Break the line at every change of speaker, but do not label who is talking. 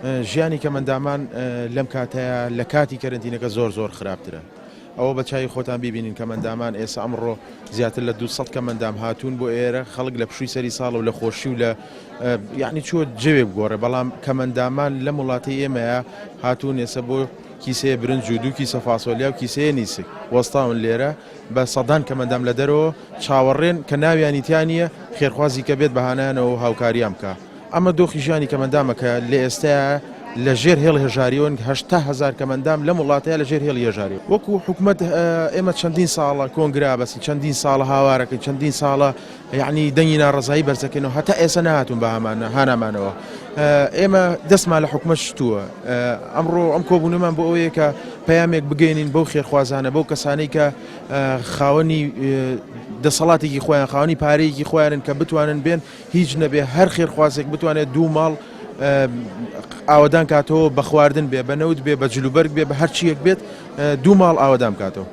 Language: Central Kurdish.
ژیانی کەمەندامان لەم کاتەیا لە کاتی کەرەنتینەکە زۆر زۆر خراپترە. ئەوە بە چاوی خۆتان بیبینین کەمەندامان ئێستا ئەمڕۆ زیاتر لە 200 کەمەندام هاتوون بۆ ئێرە خەڵک لە پشووی سەری ساڵ و لە خۆشی و لە یعنی چۆ جەوێ بگۆڕێ بەڵام کەمەندامان لەم وڵاتی ئێمەیە هاتوون ئێستا بۆ کیسەیە برنج و دوو کیسە فاسۆلیا و کیسەیە نیسک وەستاون لێرە بە سەدان کەمەندام لە دەرەوە چاوەڕێن کە ناویانی تیا نییە خێرخوازی کە بێت بە هانایانەوە هاوکاریان بکە. ئەمە دۆخی ژیانی کەمەندامە کە لە ئێستایا لە ژێر هێڵی هەژاریەوەن، 80,000 کەمەندام لەم وڵاتەیا لە ژێر هێڵی هەژاریەوە. وەکو حکومەت ئێمە چەندین ساڵە کۆنگرە ئەبەستین، چەندین ساڵە هاوارەکەین، چەندین ساڵە یەعنی دەنگی ناڕەزایی بەرزەکەینەوە، هەتا ئێستا نەهاتوون بە هانامانەوە. ئێمە دەستمان لە حکومەت شتووە. ئەمڕۆ ئەم کۆبوونەمان بۆ ئەوەیە کە پەیامێک بگەیەنین بەو خێرخوازانە، بەو کەسانەی کە خاوەنی دەسەڵاتێکی خۆیان، خاوەنی پارەیەکی خۆیانن کە بتوانن بێن هیچ نەبێ هەر خێرخوازێک بتوانێت دوو ماڵ ئاوەدان کاتەوە بە خواردن بێ بە نەوت بێ بە جلوبەرگ بێ بە هەرچیەک بێت دوو ماڵ ئاوەدان بکاتەوە.